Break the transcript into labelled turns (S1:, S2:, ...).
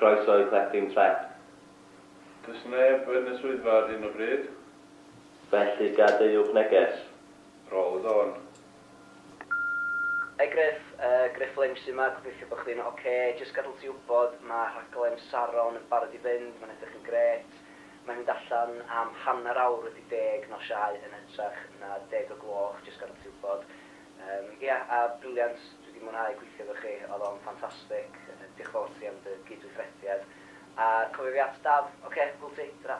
S1: Croeso i Collecting Trep.
S2: Does neb yn y swyddfa ar hyn o bryd.
S1: Felly gadewch neges.
S2: Rôl y dôn.
S3: Hey Griff, uh, Griff Lynch sy'n yma, gobeithio bod chdi'n oce. Okay. Jyst gadael ti wybod, mae rhaglen Saron yn barod i fynd, mae'n edrych yn grêt. Mae'n mynd allan am 10:30 nos Iau yn hytrach na 10 o'r gloch, jyst gadael ti wybod. Ia, yeah, a brilliant, dwi wedi mwynhau gweithio efo chi, oedd o'n ffantastig. Diolch fawr ti am dy gydweithrediad. A cofio fi at Daf, oce, okay, hwyl ti, tara.